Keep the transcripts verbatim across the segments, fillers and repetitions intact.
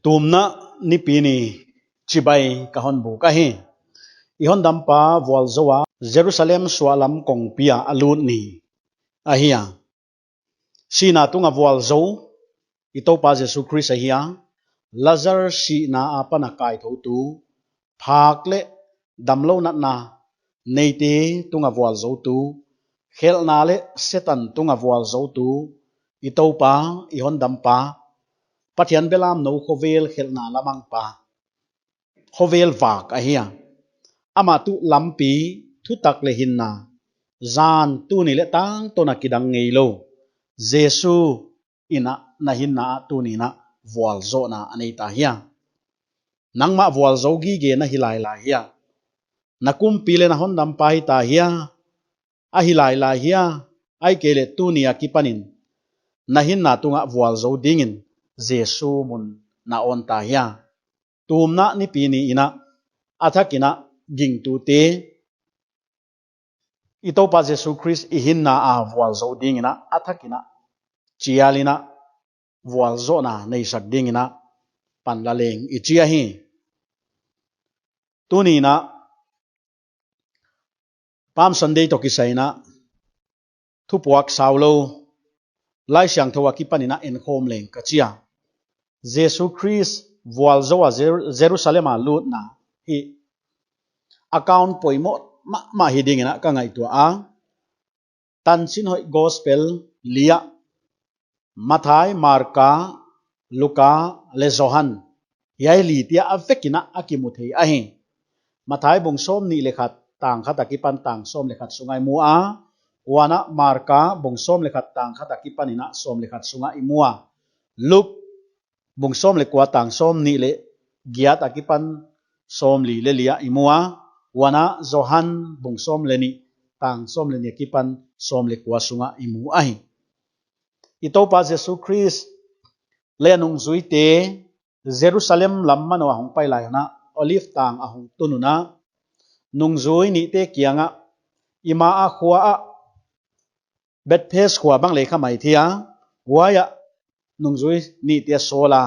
Tumna nipi ni chibai ka hon buk ahi. I hondampa vualzou a Jerusalem suahlam kongpi ah a lut ni ahi a. Sihna tung a vualzou i Toupa Jesu Khrist ahi a. Lazar sihna apan a kaithoutu, phak leh damlou natna neite tung a vualzoutu, khelhna leh Setan tung a vualzoutu, i Toupa, i hondampa, Pathian belam nou khovel khelhna lamangpa, khovel vak ahi a. Amah tuh lampi, thutak leh hinna, zan tuni leh tangtawn a kidang ngeilou Jesu in a, na hinna ah tuni in a vualzohna a nei ta hia? Nangmah vualzou gige na hi lailai hia? Na kumpi leh na hondampa hi ta hia? A hi lailai hia? Ahihkeileh tuni akipanin na hinna tungah vualzou dingin Jesu mun na awn ta hia? Tumna nipi ni in a, a thak in a gingtute, i Toupa Jesu Khrist i hinna a vualzou dingin a, a thak in a chial in a vualzohna neisak dingin a panla leng i chi ahi. Tuni in a Palm Sunday toh kisai in a thupuak saulou Laisiangthou akipan in a enkhawm leng ka chi a. Jesu Khrist vualzou a Jer-, Jerusalem a lutna hi account poimoh mahmah hi dingin a ka ngaihtuah a. Tanchinhoih Gospel li ah Matthai, Marka, Luka leh Johan, hiai lite ah a vek in a a kimu thei ahi. Matthai bung sawmnih leh khat, tang khat akipan tang sawm leh khat sung ah i mu a. Huan a Marka bung sawm leh khat, tang khat akipan in a sawm leh khat sung ah i mu a. Luk bung sawm leh kua, tang sawmnih leh giat akipan sawmli leh li ah i mu a. Huan a Johan bung sawm leh nih, tang sawm leh nih akipan sawm leh kua sung ah i mu ahi. I Toupa Jesu Khrist leh a nungzuite Jerusalem lam manoh a hong pai lai un a, Olive tang a hong tun un a, nungzui nihte kiangah, i ma a khua ah, Bethphage khua bang leh kha maithei a, huai ah nungzui nihte a sawl a,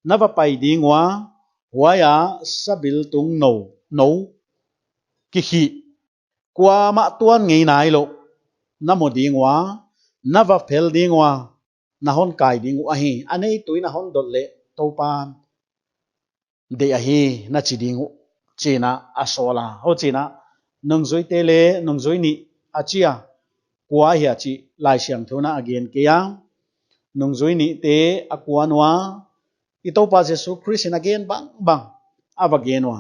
na va pai ding ua, huai a sabiltung nou, nou kikhih, kuamah tuan ngei nailouh na mu ding ua, na va phel ding ua, na hon kai ding uh ahi. A neitu in a hon dot leh Toupan deih ahi na chi ding uh, chi'n a a sawl a. Huchiin a nungzuite leh nungzui nih a chi a, kua ahia chih Laisiangthou in a gen kei a. Nungzui nihte a kuan ua, i Toupa Jesu Khrist in a gen bangbang a va gen ua.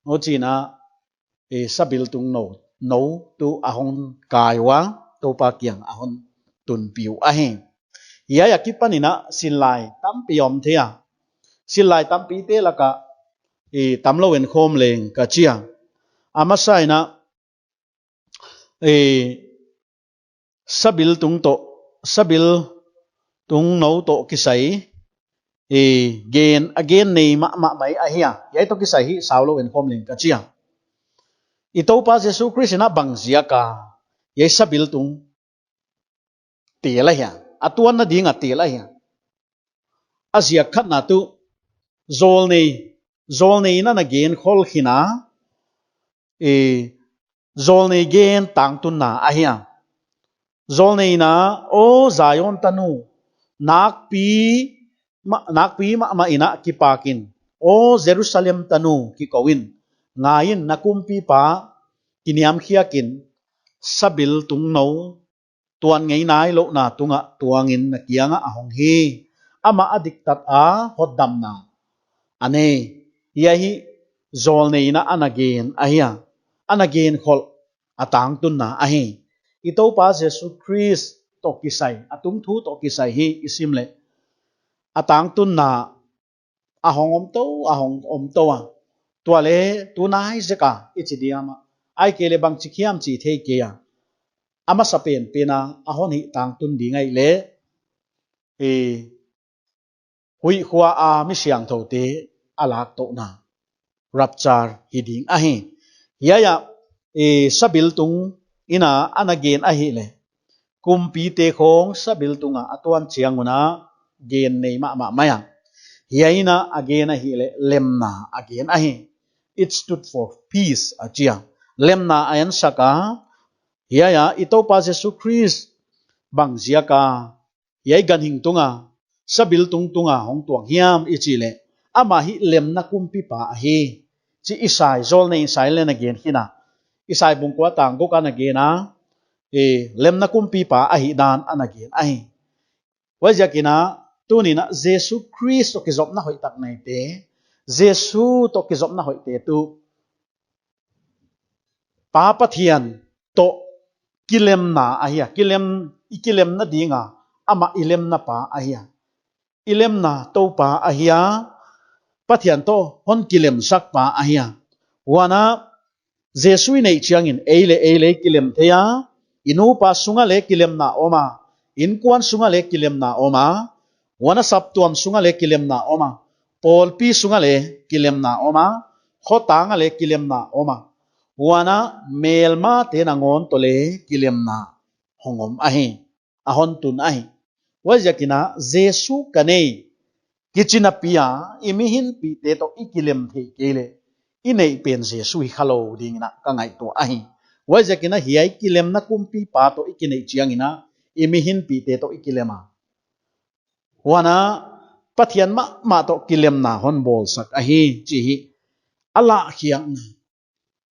Huchiin a, e, sabiltung nou, nou tuh a hon kai ua, Toupa kiang a hon tunpih uh ahi. Hiai akipanin a sinlai tampi om thei a. Sinlai tampite laka, e, tamlou enkhawm leng ka chi a. A masa in a, e, sabiltung toh, sabiltung nou toh kisai, e, gen, a gen nei mahmah mai ahi a. Hiai toh kisai hi saulou enkhawm leng ka chi a. I Toupa Jesu Khrist in a bang ziak a hiai sabiltung tel ahia, a tuanna ding a tel ahia? A ziak khatna tuh zawlnei, zawlnei in a na gen khol khin a, e, zawlnei gen tangtunna ahi a. Zawlnei in a, aw Zion tanu, nakpi ma-, nakpi mahmah in a kipak in, aw Jerusalem tanu, kikou in, ngai in, na kumpipa kiniamkhiak in, sabiltung nou, tuan ngei nailouhna tungah tuangin na kiangah a hong hi. Amah a diktat a, hotdamna a nei. Hiai hi zawlnei in a na gen ahi a, a na gen khol a tangtunna ahi. I Toupa Jesu Khrist toh kisai, a tungthu toh kisai hi i sim leh, a tangtunna a hong om tou, a hong om tou a. Tua leh tunai zek a i chi diam a, ahihkeileh bangchi hiam chi thei kei a. A masapen pen a, a hon hih tangtun ding ahihleh, e, huihkhua a mi siangthoute a lak touhna, rapture hi ding ahi. Hiai a, e, sabiltung in a na gen ahihleh, kumpite khong sabiltung a a tuan chiang un a gen nei mahmah mai a. Hiai in a gen ahihleh lemna a gen ahi. It stood for peace a chi a. Lemna a ensak a. Hiai a i Toupa Jesu Khrist bang ziak a hiai ganhing tung a, sabiltung tung a hong tuang hiam i chih leh, amah hi lemna kumpipa ahi chih Isai zawlnei Isai leng a gen hi a. Isai bung kua tang guk a na gen a, lemna kumpipa ahihdan a na gen ahi. Huaiziakin a, tuni'n a Jesu Khrist toh kizopna hoihtak neite, Jesu toh kizopna hoihte tuh Pa Pathian toh kilemna ahi a, kilem, i kilemna ding a, amah i lemna pa ahi a, i lemna Toupa ahi a, Pathian toh hon kilemsak pa ahi a. Huan a, Jesu i neih chiangin ei leh ei leng kilem thei a, i nupa sung a leng kilemna om a, innkuan sung a leng kilemna om a, huan a saptuam sung a leng kilemna om a, pawlpi sung a leng kilemna om a, khotang a leng kilemna om a, huan a, melmate nangawn toh leng kilemna hong om ahi, a hon tun ahi. Huaiziakin a Jesu ka nei kichi napi a, i mihinpihte toh i kilem theih kei leh, i neih pen Jesu hi khalou dingin a ka ngaihtuah ahi. Huaiziakin a hiai kilemna kumpipa toh i kineih chiangin a, i mihinpihte toh i kilem a, huan a, Pathian mahmah toh kilemna hon bawlsak ahi chih hi a lahkhiakna,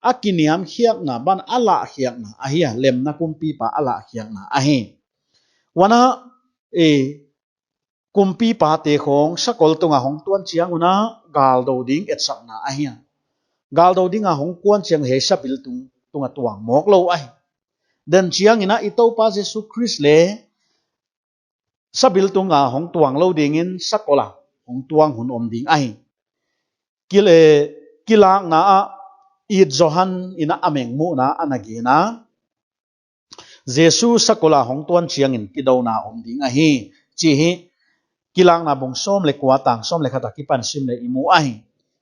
a kiniamkhiakna, ban a lahkhiakna ahi a, lemna kumpipa a lahkhiakna ahi. Huan a, kumpipate khawng sakol tung a hong tuan chiang un a, galdou ding etsakna ahi a. Galdou ding a hong kuan chiang hiai sabiltung tung a tuang mawk lou ahi. Den chiangin a i Toupa Jesu Khrist leng sabiltung a hong tuang lou dingin sakol a hong tuang hun om ding ahi. Kilakna ah it Johan in a mengmuhna a na gen a, Jesu sakol a hong tuan chiangin kidouna om ding ahi chih hi Kilakna bung sawm leh kua tang sawm leh khat a kipan sim leh i mu ahi.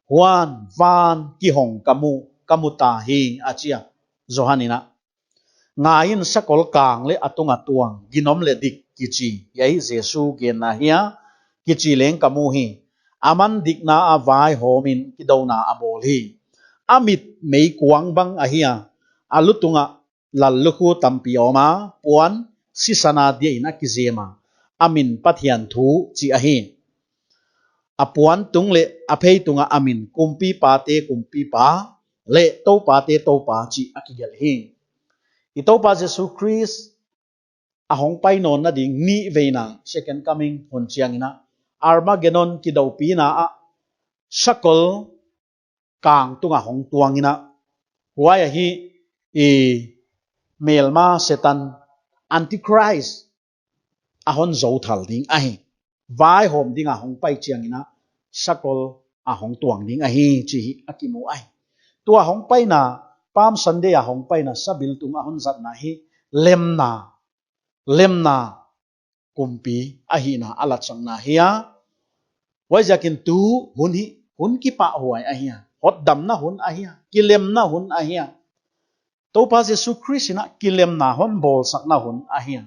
Huan van kihong ka mu, ka mu ta hi a chi a, Johan in a. Ngai in, sakol kang leh a tung a tuang, ginom leh dik kichi, hiai Jesu genna hi a, kichi leng ka mu hi. Aman dikna a vaihawm in kidouna a bawl hi. A mit meikuang bang ahi a, a lutung ah lallukhu tampi a om a, puan sisan a dia in a kizem a, a min Pathian thu chih ahi. A puan tung leh a phei tung ah a min kumpipate kumpipa leh toupate Toupa chih a kigelh hi. I Toupa Jesu Khrist a hongpai nawnna ding nihveina, second coming, hun chiangin a, Armageddon kidoupina ah sakol kang tung a hong tuang in a, huai ahi, i melma Setan, Antichrist, a hon zou thal ding ahi. Vaihawm ding a hongpai chiangin a, sakol a hong tuang ding ahi chih hi a kimu ahi. Tua hongpaina, Palm Sunday a hongpaina sabiltung a hon zatna hi lemna, lemna kumpi ahihna a latsakna hi a. Huaiziakin tu hun hi hun kipahhuai ahi a, hotdamna hun ahi a, kilemna hun ahi a. Toupa Jesu Khrist in a kilemna hon bawlsakna hun ahi a.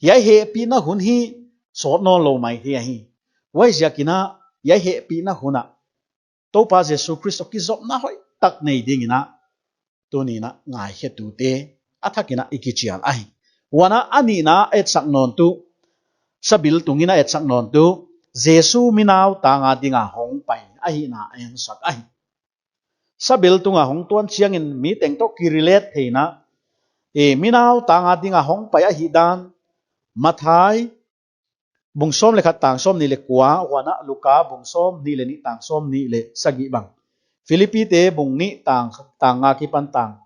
Hiai hehpihna hun hi sawt nawnlou mai hi ahi. Huaiziakin a hiai hehpihna hun ah Toupa Jesu Khrist toh kizopna hoihtak nei dingin a, tuni'n a ngaikhetute a thakin a i kichial ahi. Huan a, a nihna etsak nawn tuh, sabiltung in a etsak nawn tuh, Jesu mi nautang a ding a hongpai ahihna a ensak ahi. Sabiltung a hong tuan chiangin mi teng toh ki relate theihna, mi nautang a ding a hongpai ahihdan, Matthai bung sawm leh khat tang sawmnih leh kua, huan a Luka bung sawmnih leh nih tang sawmnih leh sagih bang, Philippite bung nih tang, tang nga kipan tang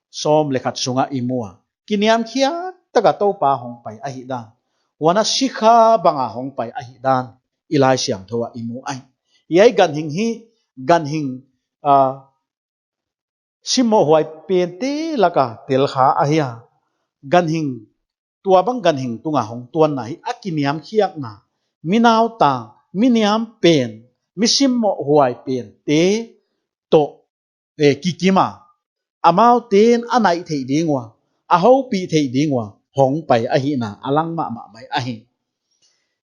sawm leh khat sung ah i mu a. Kiniamkhiak tak a Toupa hongpai ahihdan, huan a sikha bang a hongpai ahihdan i Laisiangthou ah i mu ahi. Hiai ganhing hi, ganhing, ah, simmohhuai pente lak a telkha ahi a. Ganhing, tuabang ganhing tung a hong tuanna hi a kiniamkhiakna, mi nautang, mi niam pen, mi simmohhuai pente toh, eh, kikim a, amaute'n a naih theih ding ua, a houpih theih ding ua hongpai ahihna a lang mahmah mai ahi.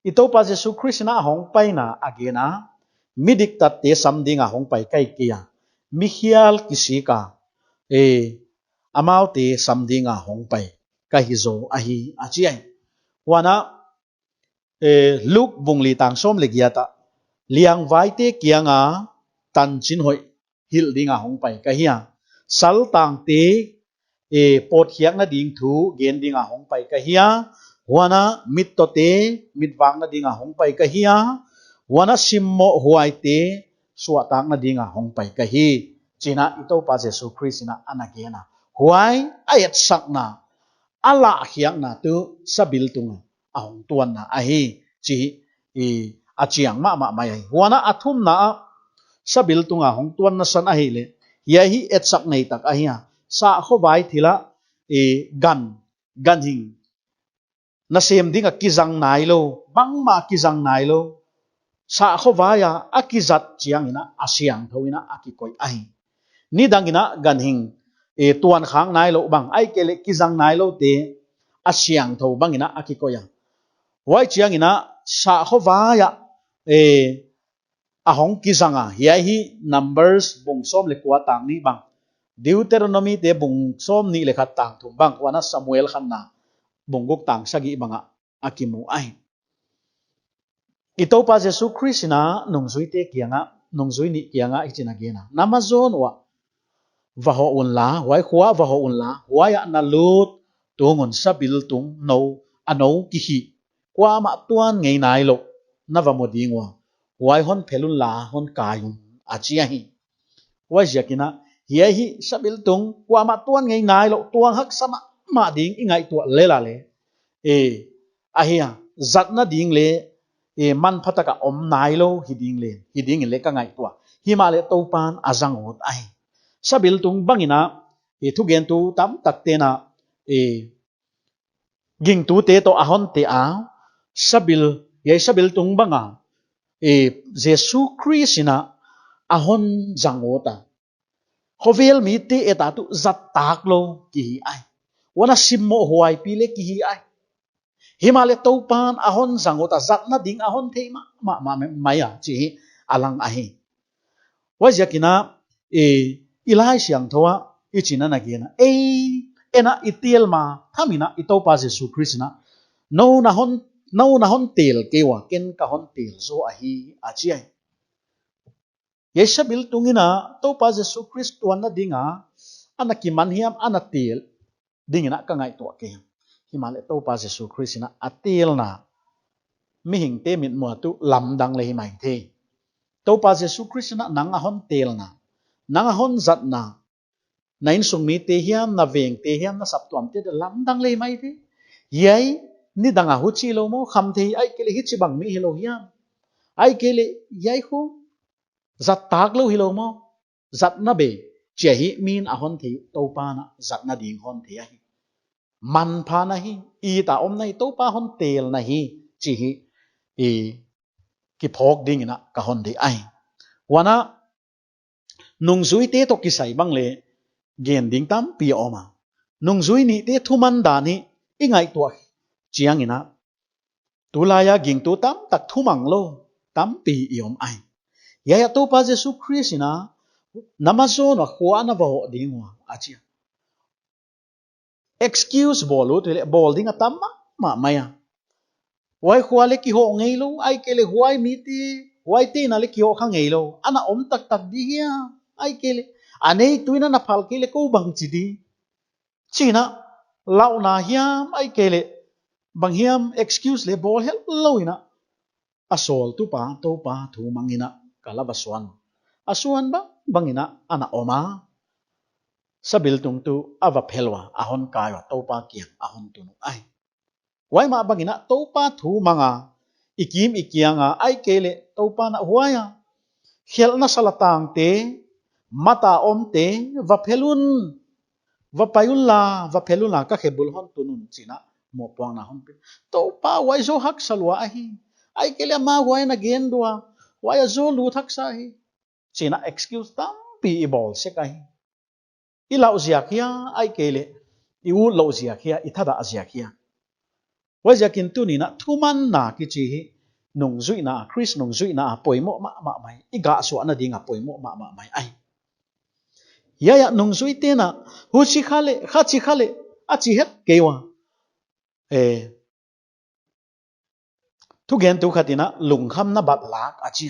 I Toupa Jesu Khrist in a hongpaina a gen a, midiktatte sam ding a hongpai ka hi kei a, mikhial kisik a, e, amaute sam ding a hongpai ka hi zaw ahi, a chi ahi. Huan a, e, Luke bung li tang sawm leh giat ah, liangvaite kiang a tanchin hoih hilh ding a hongpai ka hi a, saltangte, e, pawtkhiakna ding thu gen ding a hongpai ka hi a, huan a mittawte mitvakna ding a hongpai ka hi a, huan a simmoh huaite suahtakna ding a hongpai ka hi, chi in a i Toupa Jesu Khrist in a ana gen a. Huai a etsakna, a lahkhiakna tuh sabiltung a a hong tuanna ahi, chi hi, i, a chiang mahmah mai ahi. Huan a a thumna ah, sabiltung a hong tuanna san ahihleh, hiai hi etsak neitak ahi a, sahkhua vai thil ah, e, gan, ganhing nasem ding a kizang nailou, bangmah kizang nailou, sahkhua vai a a kizat chiang in a, a siangthou in a a kikoih ahi. Nidang in a ganhing, e, tuankhak nailou bang, ahihkeileh kizang nailoute a siangthou bang in a a kikoih a. Huai chiang in a sahkhua vai ah, e, a hong kizang a, hiai hi Numbers bung sawm leh kua tang nih bang, Deuteronomy te bung sawmnih leh khat tang thum bang, huan a Samuel khatna bung guk tang sagih bang ah a kimu ahi. I Toupa Jesu Khrist in a nungzuite kiang a, nungzui nih kiang a hichi in a gen a, na ma zawn uah va hoh unla, huai khua ah va hoh unla, huai ah na lut tung un sabiltung nou, a nou kihih, kuamah tuan ngei nailou na va mu ding ua, huai hon phel unla, hon kai un, a chi ahi. Huaiziak in a, hiai hi sabiltung kuamah tuan ngei nailou, tuang haksa mahmah ding i ngaihtuah lel a leh, e, ahi a, zatna ding leh, e, manpha tak a om nailou hi ding leh, hi ding in leh ka ngaihtuah. Himahleh Toupa'n a zang ut ahi. Sabiltung bang in a, e, thugentu tamtakte'n a, e, gingtute toh a hon teh a, sabil, hiai sabiltung bang a, e, Jesu Khrist in a a hon zang ut a, khovel mite et a tuh zat taklou kihi ahi. Huan a simmoh huaipi leh kihi ahi. Himahleh Toupa'n a hon zang ut a, zatna ding a hon thei mahmah, mahmah mai a, chi hi a lang ahi. Huaiziak in a, e, i Laisiangthou ah hichi in a na gen a, ei, en a i tel ma tham in a i Toupa Jesu Khrist in a, nou na hon, nou na hon tel kei ua, ken ka hon tel zaw ahi, a chi ahi. Hiai sabiltung in a Toupa Jesu Khrist tuanna ding a ana kiman hiam, ana tel ding in a ka ngaihtuah kei. Himahleh Toupa Jesu Khrist in a a telna mihingte mitmuh ah tuh lamdang leh hi maithei. Toupa Jesu Khrist in a nang a hon telna, nang a hon zatna, na innsung mite hiam, na vengte hiam, na saptuamte toh lamdang leh hi maithei. Hiai nidang a huchi lou maw, khamtheih, ahihkeileh hichibang mi hilou hiam, ahihkeileh hiai khu zat taklou hilou maw, zatna be, chi ahi. Mi'n a hon thei uh, Toupa'n a zatna ding hon thei ahi. Manpha na hi, it a omna hi, Toupa hon telna hi, chi hi, i, kiphawk ding in a ka hon deih ahi. Huan a, nungzuite toh kisai bang leh gen ding tampi a om a. Nungzui nihte thuman dan hi i ngaihtuah chiang in a, tulai a gingtu tamtak thumang lou tampi i om ahi. Hiai ah Toupa Jesu Khrist in a, na ma zawn uah khua ah na va hoh ding ua, a chi a. Excuse bawl ut leh bawl ding a tam mahmah mai a. Huai khua leh kihoh ngeilou, ahihkeileh huai mite, huaite'n a leh kihoh kha ngeilou, ana om taktak di hia, ahihkeileh a neitu in a na phal kei leh kou bangchi di, chi in a, lauhna hiam, ahihkeileh bang hiam excuse leh bawl hetlou in a, a sawltupa Toupa thu mang in a ka la va suan. A suan bangbang in a ana om a, sabiltung tuh a va phel ua, a hon kai ua, Toupa kiang a hon tun uh ahi. Huai mah bang in a Toupa thu mang a i kim i kiang a, ahihkeileh Toupa'n a huai a, khelhna sal a tangte, mat a omte, va phel un, va pai unla, va phel unla, ka khe bul hon tun un, chi in a mohpuakna hon pe. Toupa, huai zaw haksa lua ahi. Ahihkeileh ama huai na gen dua, huai a zaw lut haksa hi, chi in a excuse tampi i bawl sek ahi. I lauh ziak hia, ahihkeileh i ut louh ziak hia, i thadah ziak hia, Huaiziakin tuni'n a thumanna kichi hi nungzuihna, Khrist nungzuihna a poimoh mahmah mai, i gahsuahna ding a poimoh mahmah mai ahi. Hiai a nungzuite'n a, huchi kha leh, kha chi kha leh, a chi het kei ua. Eh, thugentu khat in a lungkhamna bat lak a chi.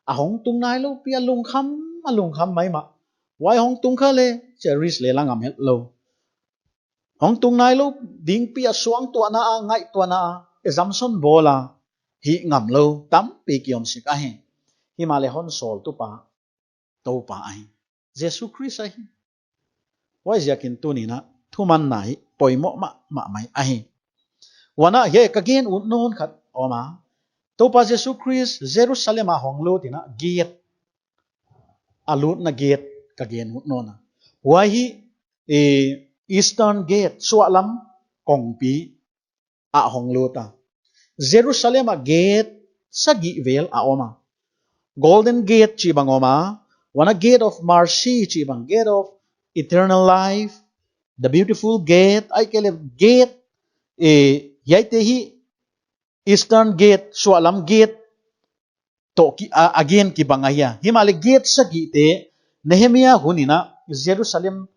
A hong tung nailou pi a lungkham, a lungkham maimah. Huai hong tung kha leh, cherish leh la ngam hetlou. Hong tung nailou ding pi a suangtuahna a, ngaihtuahna a, assumption bawl a, hih ngamlou tampi ki om sek ahi. Himahleh hon sawltupa Toupa ahi. Jesu Khrist ahi. Huaiziakin tuni'n a thumanna hi poimoh mahmah mai ahi. Huan a hiai ka gen ut nawn khat om a. Toupa Jesu Khrist Jerusalem a hong lut in a gate, a lutna gate ka gen ut nawn a. Huai hi, eh, Eastern Gate, suahlam kongpi a hong lut a. Jerusalem a gate sagih vel a om a. Golden Gate chih bang om a. Huan a Gate of Mercy chih bang, Gate of Eternal Life, the Beautiful Gate, ahihkeileh gate, eh, hiaite hi Eastern Gate, suahlam gate toh ki, a, a gen kibang ahi a. Himahleh gate sagihte, Nehemia hun in a Jerusalem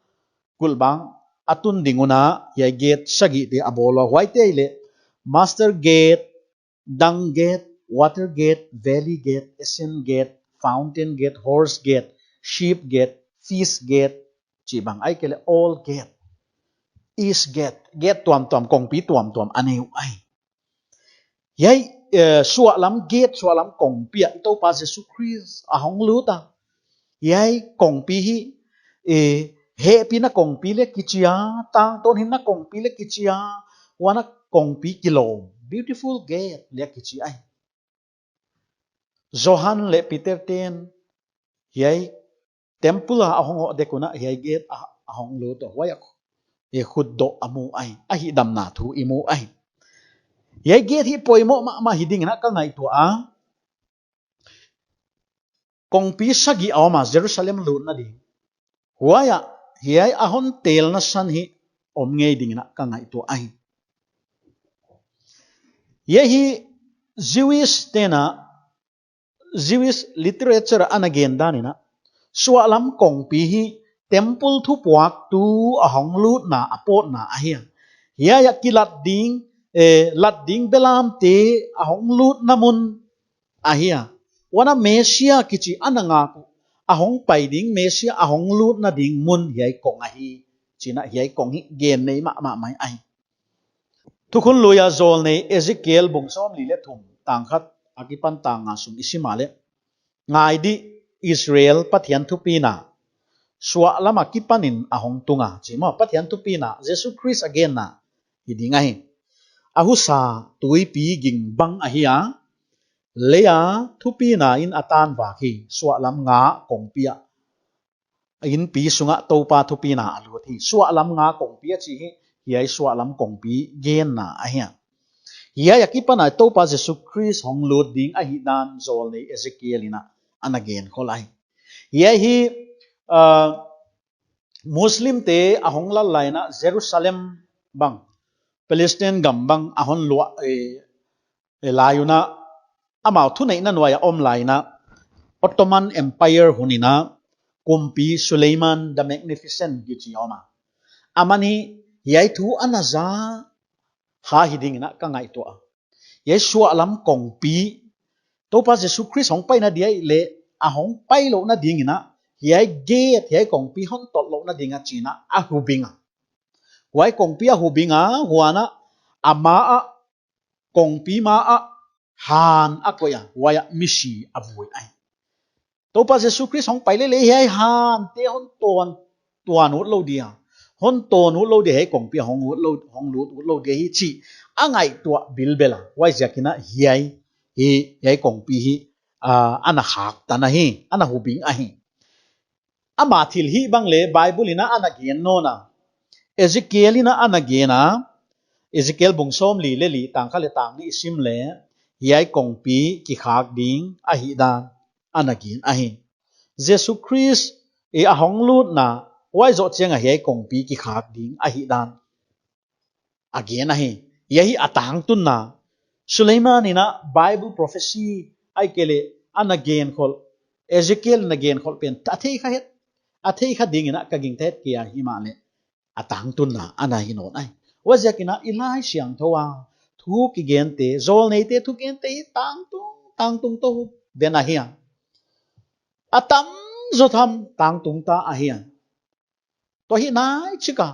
kulhbang a tun ding un a, hiai gate sagihte a bawl ua. Huaite leh Master Gate, Dung Gate, Water Gate, Valley Gate, Ascent Gate, Fountain Gate, Horse Gate, Sheep Gate, Fish Gate, chih bang, ahihkeileh Old Gate, East Gate, gate tuamtuam, kongpi tuamtuam a nei uh ahi. Hiai, eh, suahlam gate, suahlam kongpi a i Toupa Jesu Khrist a hong lut a. Hiai kongpi hi, eh, hehpihna kongpi leh kichi a, tangtawn hinna kongpi leh kichi a, huan a kongpi kilawm, Beautiful Gate leh kichi ahi. Johan leh Peter te'n hiai temple a a hong hoh dek un a hiai gate a, a hong lut a, huai a, eh, khutdoh a mu ahi, a hihdamna thu i mu ahi. Hiai gate hi poimoh mahmah hi ding in a ka ngaihtuah a. Kongpi sagih a om a Jerusalem lutna ding. Huai a, hiai a hon telna san hi om ngei ding in a ka ngaihtuah ahi. Hiai hi Jewish te'n a, Jewish literature ana gen dan in a, suahlam kongpi hi temple thupuaktu a hong lutna a pawtna ahi a. Hiai a kilat ding, eh, lat ding belamte a hong lutna mun ahi a. Huan a Messia kichi ana ngak uh, a hong pai ding Messia a hong lutna ding mun hiai kong ahi. Chi'n a hiai kong hi gen nei mahmah mai ahi. Thukhun Lui a zawlnei Ezekiel bung sawmli leh thum, tang khat akipan tang nga sung i sim a leh, ngai di, Israel Pathian thupina, suahlam akipan in a hong tung a, chi maw, Pathian thupina, Jesu Khrist a genna hi ding ahi. A husa tuipi ging bang ahi a, lei a thupina in a tanvak hi, suahlam nga kongpi a, inpi sung a Toupa thupina a lut hi. Suahlam nga kongpi a chih hi, hiai suahlam kongpi genna ahi a. Hiai akipan a Toupa Jesu Khrist hong lut ding ahihdan zawlnei Ezekiel in a ana gen khol ahi. Hiai hi, ah, Muslimte a hong lal lai in a Jerusalem bang, Palestine gam bang a hon luah, eh, eh, lai un a, amau thuneihna nuai a om lai in a, Ottoman Empire hun in a, kumpi Suleiman the Magnificent kichi om a. Aman hi hiai thu ana za kha hi ding in a ka ngaihtuah a. Hiai suahlam kongpi, Toupa Jesu Khrist hong paina dia leh, a hong pailouhna ding in a, hiai gate, hiai kongpi hon totlouhna ding a chi'n a, a hubing a. Huai kongpi a hubing a, huan a, a ma a, kongpi ma a, han a koih a, huai a misi a vui ahi. Toupa Jesu Khrist hong pai leh leh hiai hante hon tawn, tawn utlou dia. Hon tawn utlou dia hiai kongpi a hong utlou, hong lut utlou dia hi chih a ngaihtuah bilbel a. Huaiziakin a hiai, hi, hiai kongpi hi, ah, ana khaktan ahi, ana hubing ahi. Ama thilhih bang leh Bible in a ana gen nawn a. Ezekiel in a ana gen a. Ezekiel bung sawmli leh li tang khat leh tang nih i sim leh, hiai kongpi kikhak ding ahihdan ana gen ahi. Jesu Khrist, eh, a hong lutna, huai zoh chiang a hiai kongpi kikhak ding ahihdan a gen ahi. Hiai hi a tangtunna. Suleiman in a Bible prophecy ahihkeileh ana genkholh, Ezekiel in a genkholh pen a thei kha het, a thei kha dingin a ka gingta het kei a, himahleh a tangtunna ana hi nawn ahi. Huaiziakin a i Laisiangthou a thu kigente, zawlneite thugente hi tangtung, tangtung tou den ahi a. A tamzaw tham tangtung ta ahi a. Tua hi nai chik a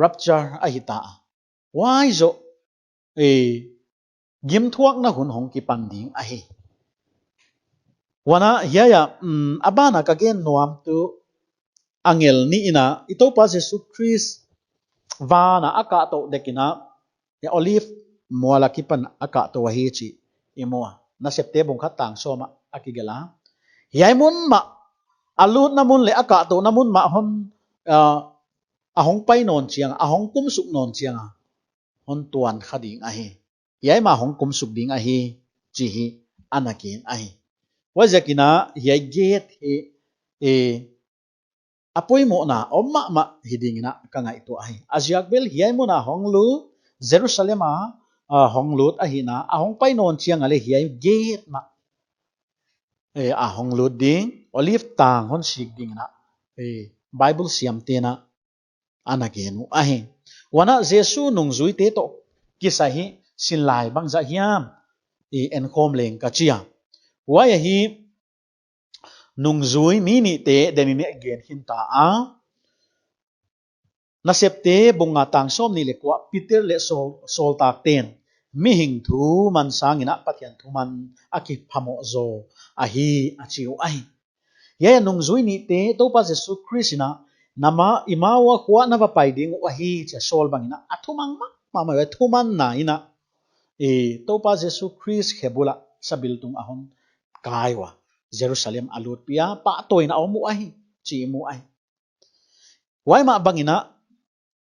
rapture ahi ta a. Huai zoh, eh, gimthuakna hun hong kipan ding ahi. Huan a hiai a, um, a ban a ka gen nuam tuh angel nih in a, i Toupa Jesu Khrist van a a kahtou dek in a, hiai Olive mual akipan a kahtou ahi chih i mu a. Nasepte bung khat tang sawm ah a kigelh a. Hiai mun mah, a lutna mun leh a kahtouna mun mah hon, ah, a hong pai nawn chiang a, a hong kumsuk nawn chiang a, hon tuan kha ding ahi. Hiai mah hong kumsuk ding ahi, chih hi ana gen ahi. Huaiziakin a hiai gate hi, eh, a poimohna om mahmah hi dingin a ka ngaihtuah ahi. A ziak bel hiai mun a hong lut, Jerusalem a, ah, hong lut ahihna, a hong pai nawn chiang a leh hiai gate mah, eh, a hong lut ding, Olive tang hon sik dingin a, eh, Bible siamte'n a ana gen uh ahi. Huan a Jesu nungzuite toh kisai hi sinlai bangzah hiam i enkhawm leng ka chi a. Huai ahi, nungzui mi nihte den in i gen khin ta a. Nasepte bung nga tang sawmnih leh kua, Peter leh sawl, sawltakte'n mihing thuman sangin a Pathian thuman a kiphamoh zaw ahi, a chi uh ahi. Hiai a nungzui nihte Toupa Jesu Khrist in a, na ma, i ma ua khua na va pai ding uh ahi, chia sawl bangin a, a thumang mahmah, a thumanna in a, eh, Toupa Jesu Khrist khe bul a sabiltung a hon kai ua, Jerusalem a lutpih a, pahtawina om uh ahi, chih i mu ahi. Huai mah bangin a,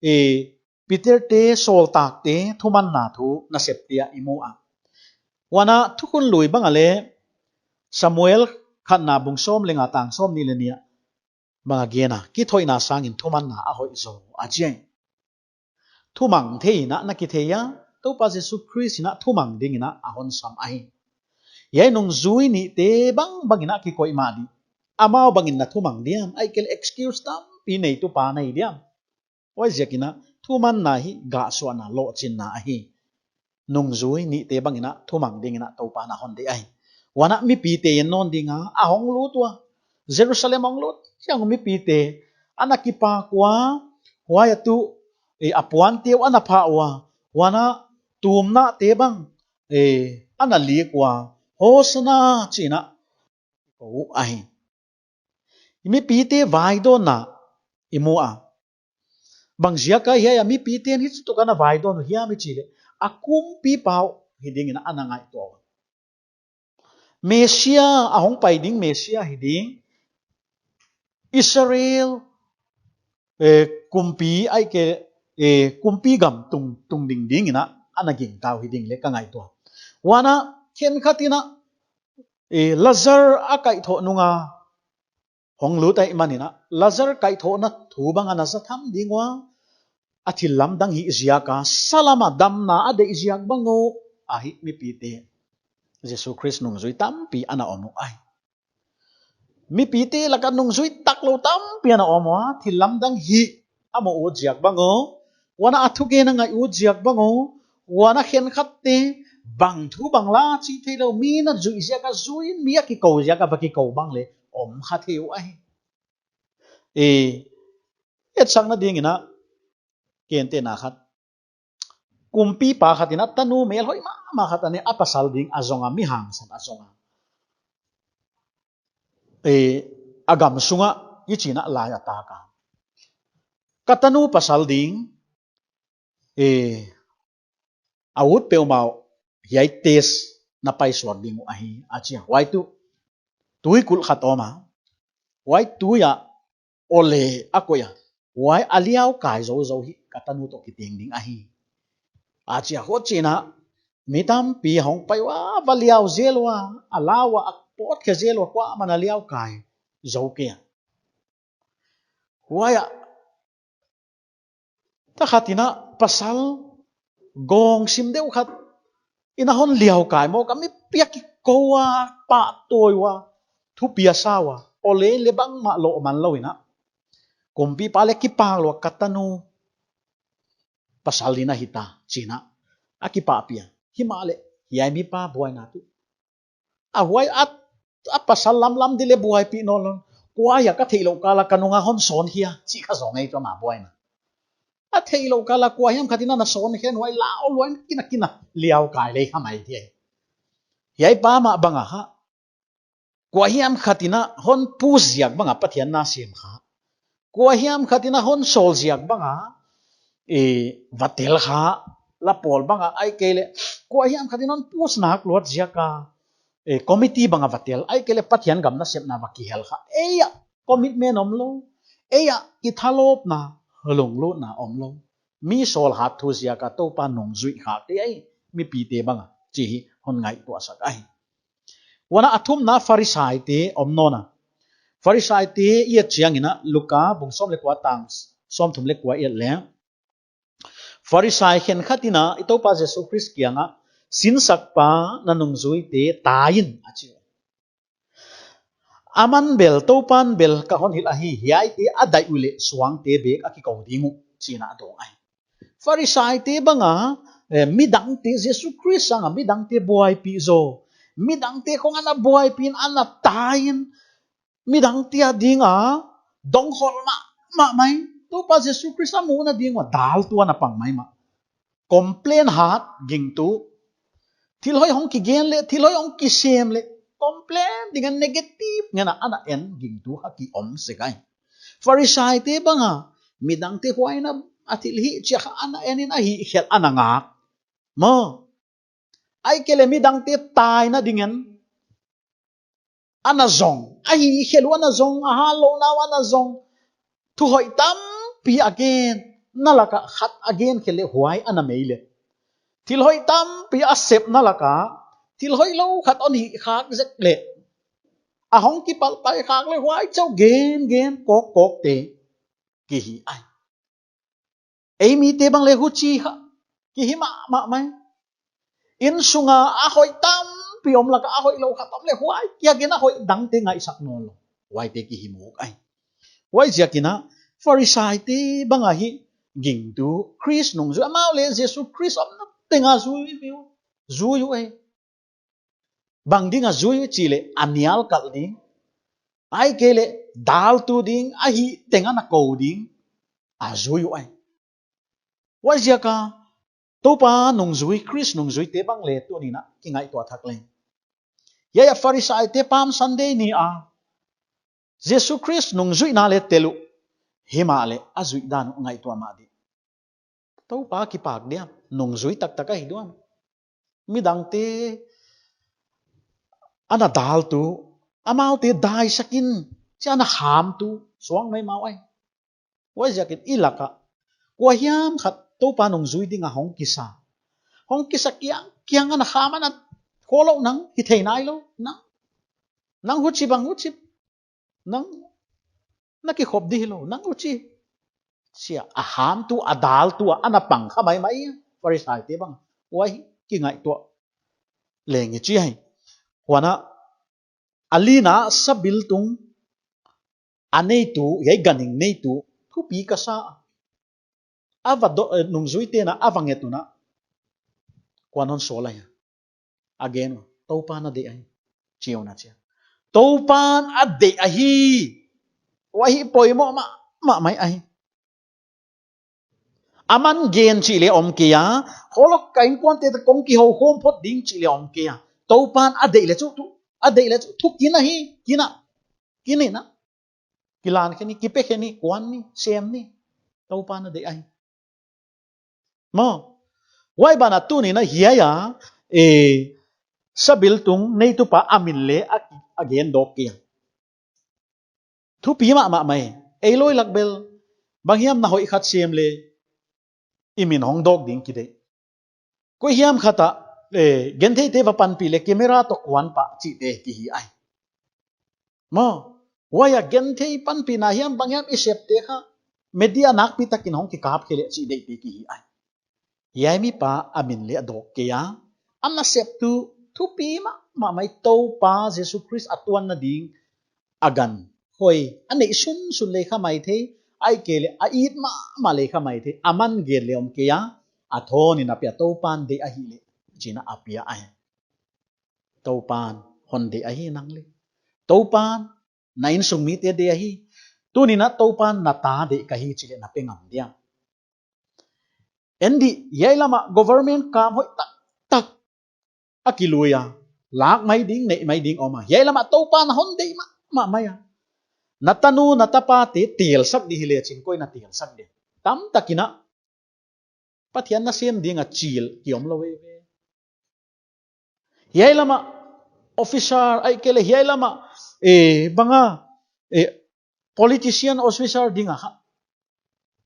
eh, Peter te, sawltakte thumanna thu Nasepte ah i mu a. Huan a Thukhun Lui bang a leh, Samuel khatna bung sawm leh nga tang sawmnih leh nih ah bang a gen a, kithoihna sangin thumanna a hoih zaw, a chi a. Thumang thei in a na kithei a, Toupa Jesu Khrist in a thumang dingin a a hon sam ahi. Hiai nungzui nihte bangbang in a kikoih mah di. Amau bangin na thumang diam, ahihkeileh excuse tampi neitu pa na hi diam. Huaiziakin a thumanna hi gahsuahna, lohchinna ahi. Nungzui nihte bangin a thumang dingin a Toupa'n a hon deih ahi. Huan a mipite en nawn ding a, a hong lut ua, Jerusalem hong lut chiang mipite ana kipak ua, huai a tuh, eh, a puante uh ana phah ua, huan a tumnate bang, eh, ana lik ua, Hosana, chi'n a ko uh ahi. Mipite vaidawnna i mu a. Bang ziak a hiai a mipite'n hichituk ana vaidawn uh hiam i chih leh, a kumpipa uh hi dingin ana ngaihtuah. Messia, a hong pai ding Messia hi ding. Israel, eh, kumpi ahihkeileh, eh, kumpi gam tung, tung ding dingin a, ana gingta uh hi ding leh ka ngaihtuah. Huan a khenkhat in a, eh, Lazar a kaihthoh nung a hong lut ahihmanin a, Lazar kaihthohna thu bang ana za tham ding ua, a thillamdang hih ziak a, salam a damna a deih ziak bang uh, ahi mipite. Jesu Khrist nungzui tampi ana om uh ahi. Mipite lak a nungzui taklou tampi ana om ua, thillamdang hih a muh ut ziak bang uh, huan a thugen a ngaih ut ziak bang uh, huan a khenkhatte bang thu bang la chih theilou, mi'n a zuih ziak a, zui in mi a kikou ziak a va kikou bang leh om kha thei uh ahi. Eh, etsakna dingin a, kentehna khat. Kumpipa khat in a tanu melhoih mahmah khat a nei a, pasal ding a zong a, mi hangsan a zong a. Eh, a gam sung ah hichi'n a lai a tak a. Ka tanu pasal ding, eh, a ut peuhmah uh hiai test na paisuak ding uh ahi, a chi a. Huai tuh, tui kulh khat om a. Huai tui ah aw leh a koih a. Huai a liau kai zouzou hi ka tanu toh kiteng ding ahi, a chi a. Huchiin a mi tampi hong pai ua, va liau zel ua, a lau ua, a pawt khe zel ua, kuamah in a liau kai zou kei a. Huai ah, ta khat in a pasal Gawng sim deuh khat in a hon liau kai mawk a, mipi a kikou a, pahtawi ua, thupi a sa ua, ole le bangmah loh man lou in a, kumpipa le kipak lou a, ka tanu pasal ding ahi ta, chi in a, a kipahpih a. Himahleh hiai mipa buaina tuh a huai a, a pasal lamlam di le buaipih nawnlou. Kua hia ka theihlouh kal a ka nung a hon sawn hia, chih kha zong ei tuh ama buaina. A theihlouh kal a kua hiam khat in ana sawn hia, huai la o luan kina kina liau kai lei kha mai thei. Hiai pa mah bang a kha, kua hiam khat in a hon push ziak bang a Pathian na sem kha, kua hiam khat in a hon sawl ziak bang a, e, va tel kha, la pawl bang a, ahihkeileh kua hiam khat in hon push nak luat ziak a, e, committee bang a va tel, ahihkeileh Pathian gam nasepna va kihel kha. Ei a commitment omlou, ei a kithalawpna, lunglutna omlou. Mi sawl hat thu ziak a Toupa nungzui khakte ahi, mipite bang a, chih hi hon ngaihtuah sak ahi. Huan a thumna Pharisaite om nawn a. Pharisaite i et chiang in a Luka bung sawm le kua tang sawmthum le kua i et leh, Pharisai khenkhat in a i Toupa Jesu Khrist kiang ah, Sinsakpa, na nungzuite tai in, a chi. Aman bel, Toupan bel ka hon hilh ahi, hiaite a daih uleh suangte bek a kikou ding uh, chi in a dawng ahi. Pharisaite bang a, eh, midangte, Jesu Khrist sang a midangte buaipih zaw, midangte khong ana buaipih in, ana tai in, midangte a ding a dongkhol mahmah mai. Toupa Jesu Khrist a muhna ding ua daltu ana pang maimah. Complain hat, gingtu. Thil hoih hong kigen leh, thil hoih hong kisem leh, complain ding a negative ngen a ana en gingtu kha ki om sek ahi. Pharisaite bang a, midangte huai in a thil hih chiang kha ana en in a hihkhelh ana ngak. Maw. Ahihkeileh midangte taina ding in ana zong, a hihkhelh uh ana zong, a hatlouhna uh ana zong, thu hoih tampi a gen, na lak ah khat a gen khe leh huai ana mei leh. Thil hoih tampi a sepna lak ah, thil hoihlou khat hon hih khak zek leh, a hong kipalh pai khak leh huai chauh gen gen kawk kawkte kihi ahi. Ei mite bang le huchi kha kihi mahmah mai. Innsung a a hoih tampi om lak ah a hoihlou khat om leh huai kia gen a hoih dangte ngaihsak nawnlou. Huaite kihi mawk ahi. Huaiziak in a Pharisaite bang ahi gingtu, Khrist nungzui, amau le Jesu Khrist omna teng a zui uh, zui uh ahi. Bang ding a zui uh chih leh a nial kalh ding, ahihkeileh daltu ding, a hih teng ana kou ding a zui uh ahi. Huaiziak a Toupa nungzui, Khrist nungzuite bang le tuni'n a kingaihtuah thak leng. Hiai a Pharisaite Palm Sunday ni a Jesu Khrist nungzuihna le tel uh, himahleh a zuih dan uh ngaihtuah mah di. Toupa kipak diam, nungzui taktak ahi diam. Midangte ana daltu, amaute daisak in, chi ana hamtu, suang maimah ahi. Huaiziak in i lak ah kua hiam khat Toupa nungzui ding a hong kisa, hong kisa kiang kiang ana ham ana khollou nang, hithei nailou nang. Nang huchi bang huchi, nang na kikhop di hilou, nang huchi. Sia a hamtu, a daltu a ana pang kha maimah Pharisaite bang. Huai kingaihtuah leng i chi ahi. Huan a a lina sabiltung a neitu, hiai ganhing neitu thupi ka sa. A va do, eh, nungzuite'n a va nget un a, kua'n hon sawl ahia? A gen uh, Toupa'n a deih ahi, chi un a chi a. Toupa'n a deih ahi. Huai hi poimoh mahmah mai ahi. Aman gen chih le om kei a, holok ka innkuante toh kong kihou khawm phot ding chih le om kei a. Toupa'n a deih le chu, tu, a deih le chu, thu kin ahi, kin a, kin in a, kilan khe ni, kipe khe ni, kuan ni, sem ni. Toupa'n a deih ahi. Maw, huai ban ah tuni'n a hiai a, eh, sabiltung neitupa a min le a, a gen dawk kei a. Thupi mahmah mai. Ei loi lak bel, bang hiam na hoih khat sem le, i min hong dawk ding kideih. Koi hiam khat a, eh, gentheite va panpih le camera toh kuan pah chihte kihi ahi. Maw, huai a genthei panpihna hiam bang hiam i septe kha, media nakpi takin hong kikap khe le chih deihte kihi ahi. Hiai mipa a min leh a dawk kei a, a naseptu thupi mahmah mai Toupa Jesu Khrist a tuanna ding a gan hoi a neih sunsun leh kha maithei, ahihkeileh a it mahmah leh kha maithei, aman gen leh om kei a, a thawn in a pia, Toupan deih ahihleh, chi'n a pia ahi. Toupan hon deih ahi nang leh. Toupan na innsung mite deih ahi. Tuni'n Toupan na ta deih ka hi chi leh na pe ngam diam? En di, hiai lam ah government kam hoih taktak a kilui a, lak mai ding, neih mai ding om a, hiai lam ah Toupan hon deih mahmah mai a. Na tanu, na tapate telsak di hi leh chi'n, koi na telsak di? Tamtak in Pathian nasem ding a chil ki om lou ve ve. Hiai lam ah officer, ahihkeileh hiai lam ah, eh, bang a, eh, politician, officer ding a kha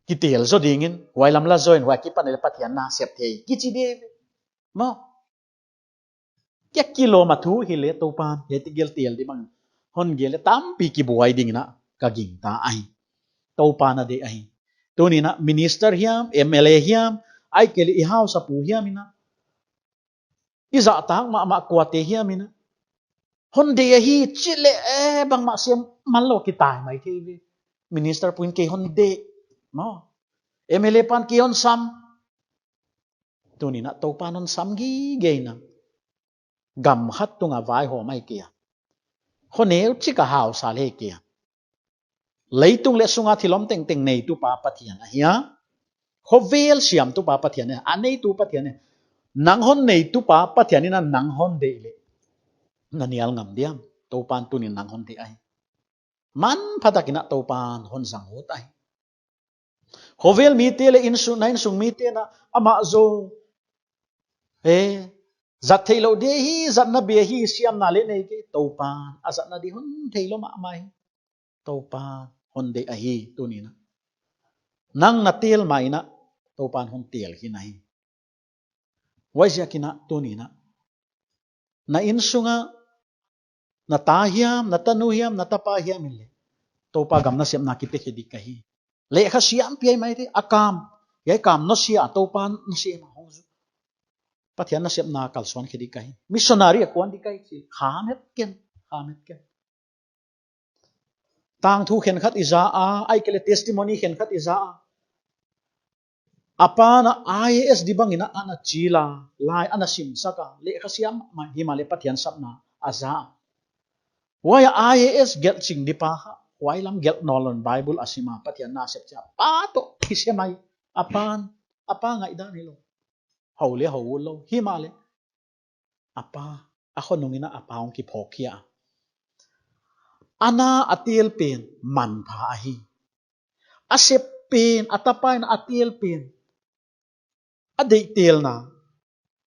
kitel zaw dingin, huai lam la zaw in, huai akipan leh Pathian nasep thei kichi di ve. Maw. Kia kilawm a thu hi leh Toupan, hiai tegel tel di bang hon gen leh tampi kibuai dingin ka gingta ahi. Toupan a deih ahi. Tuni'n minister hiam, M L A hiam, ahihkeileh i hausapu hiam in, i zahtak mahmah kuate hiam in, hon deih ahi chi leh, eh, bangmah sem man lou kitai maithei ve. Minister pu'n kei hon deih. Maw. M L A pan kei hon sam. Tuni'n Toupan hon sam gige in, gam khat tung a vaihawm ahi kei a, kho neu chik a hausa leh kei a, leitung leh sung a thil om tengteng neitupa Pathian ahi a, khovel siamtupa Pathian ahi a, a neitu Pathian ahi a. Nang hon neitupa Pathian in nang hon deih leh, na nial ngam diam? Toupan tuni'n nang hon deih ahi. Manpha takin Toupan hon zang ut ahi. Khovel mite leh innsung, na innsung mite'n amah zaw, eh, zat theilou di hi, zatna bia hi, siamna leh nei kei. Toupan a zatna di hon theilou mahmah hi. Toupan hon deih ahi tuni'n. Nang na tel ma in Toupan hon tel khin ahi. Huaiziakin tuni'n na innsung a na ta hiam, na tanu hiam, na tapa hiam in leh, Toupa gam nasepna kipe khe di ka hi. Lehkha siam piai maithei, a kam, hiai kam nasia, Toupan nasem a hong zu, Pathian nasepna kalsuan khe di ka hi. Missionary a kuan di ka hi chi, kha met ken, kha met ken. Tangthu khenkhat i za a, ahihkeileh testimony khenkhat i za a, a pa'n I A S di bangin ana chil a, lai ana simsak a, lehkha siam mah himahleh Pathian sapna a za a. Huai a I A S gelh ching di pa kha, huai lam gelh nawnlou in Bible a sim a, Pathian nasep chia, pa toh kisem ahi. A pa'n, a pa ngaihdan hilou, hou leh hou lou, himahleh a pa, a khonung in a pa hong kiphawk khia. A na a tel pen manpha ahi. A sep pen, a tapa in a tel pen, a deihtelna,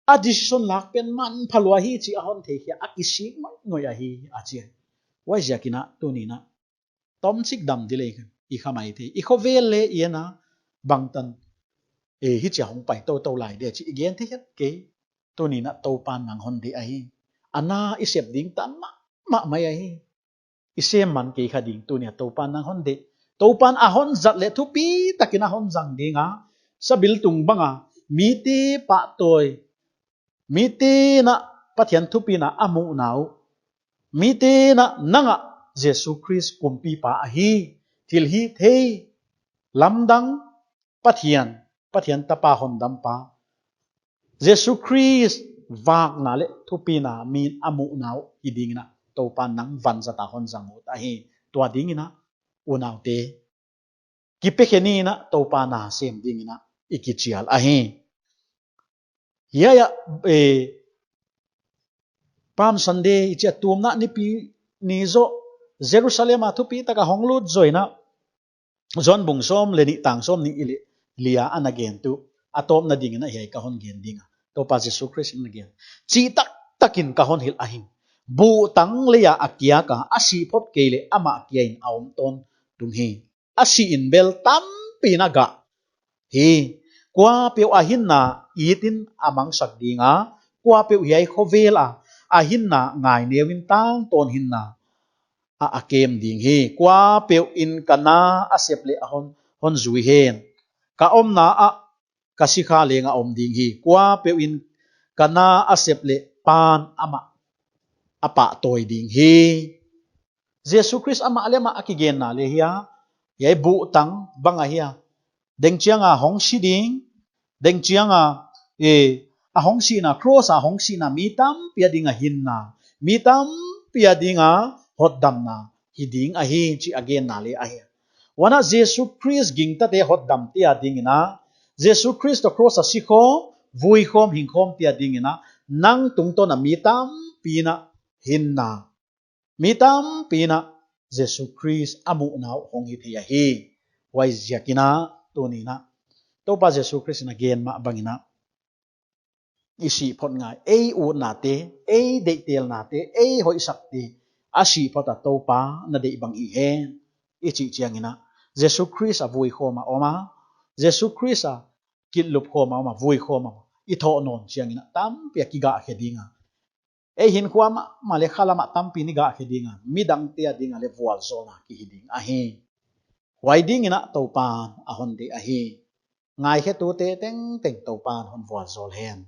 a decision lak pen manpha lua hi chih a hon thei khia, a kisik ngoingoi ahi, a chi. Huaiziakin tuni'n tomchik dam di leh i kha maithei. I khovel leh i en a, bangtan, eh, hichia hong pai toutou lai di chih i gen thei het kei. Tuni'n Toupan nang hon deih ahi. A na i sep ding tam mahmah mai ahi. I sem man kei kha ding, tuni'n Toupan nang hon deih. Toupan a hon zat leh thupi takin a hon zang ding a, sabiltung bang a, mite pahtawi, mite'n Pathian thupina a muhna uh, mite'n nang Jesu Khrist kumpipa ahi, thilhihthei, lamdang, Pathian, Pathian tapa hondampa, Jesu Khrist vakna leh thupina mi'n a muhna uh hi dingin Toupan nang vanzat a hon zang ut ahi. Tua dingin unaute, kipe khe ni in Toupa nasem dingin i kichial ahi. Hiai ah, eh, Palm Sunday i chih a tumna nipi ni zaw Jerusalem a thupi taka hong lut zaw in, John bung sawm leh nih tang sawmnih leh li a ana gen tuh, a tawpna dingin hiai ka hon gen ding a. Toupa Jesu Khrist in ana gen. Chih taktakin ka hon hilh ahi. Buhtang lei a a kiak a, a sih phot kei leh amah kia in a om tawntung hi. A sih in bel tampi'n a gah hi. Kuapeuh a hinna it in a mangsak ding a, kuapeuh hiai khovel a a hinna ngai neu in tangtawn hinna ah a kem ding hi. Kuapeuh in ka na a sep leh a hon, hon zui hen. Ka omna ah ka sikha leng a om ding hi. Kuapeuh in ka na a sep leh Pa'n amah a pahtawi ding hi. Jesu Khrist amah leh amah a kigenna leh hi a, hiai buhtang bang ahia, deng chiang a hong si ding, deng chiang a, e, a hong sihna, cross a hong sihna mi tampi a ding a hinna, mi tampi a ding a hotdamna hi ding ahi chih a genna leh ahi. Huan a Jesu Khrist gingtate hotdamte a dingin a, Jesu Khrist toh cross a sikhawm, vuikhawm, hingkhawmte a dingin a, nang tungtawn a mi tampi in a hinna, mi tampi in a Jesu Khrist a muhna uh hong hi thei ahi. Huaiziakin a tuni'n a Toupa Jesu Khrist in a gen mah bangin a, i sih phot ngai, ei utnate, ei deihtelnate, ei hoihsakte a sih phot a Toupa na deih bang i hi hen, i chih chiangin a, Jesu Khrist a vuikhawm a om a, Jesu Khrist a kitlupkhawm a om a, vuikhawm a om a, i thoh nawn chiangin a tampi a kigahkhe ding a, ei hinkhua mahmah leh khalam ah tampi in i gahkhe ding a, midangte a ding a leh vualzawlna kihi ding ahi. Huai dingin a Toupa'n a hon deih ahi. Ngaikhetute tengteng Toupa'n hon vualzawl hen.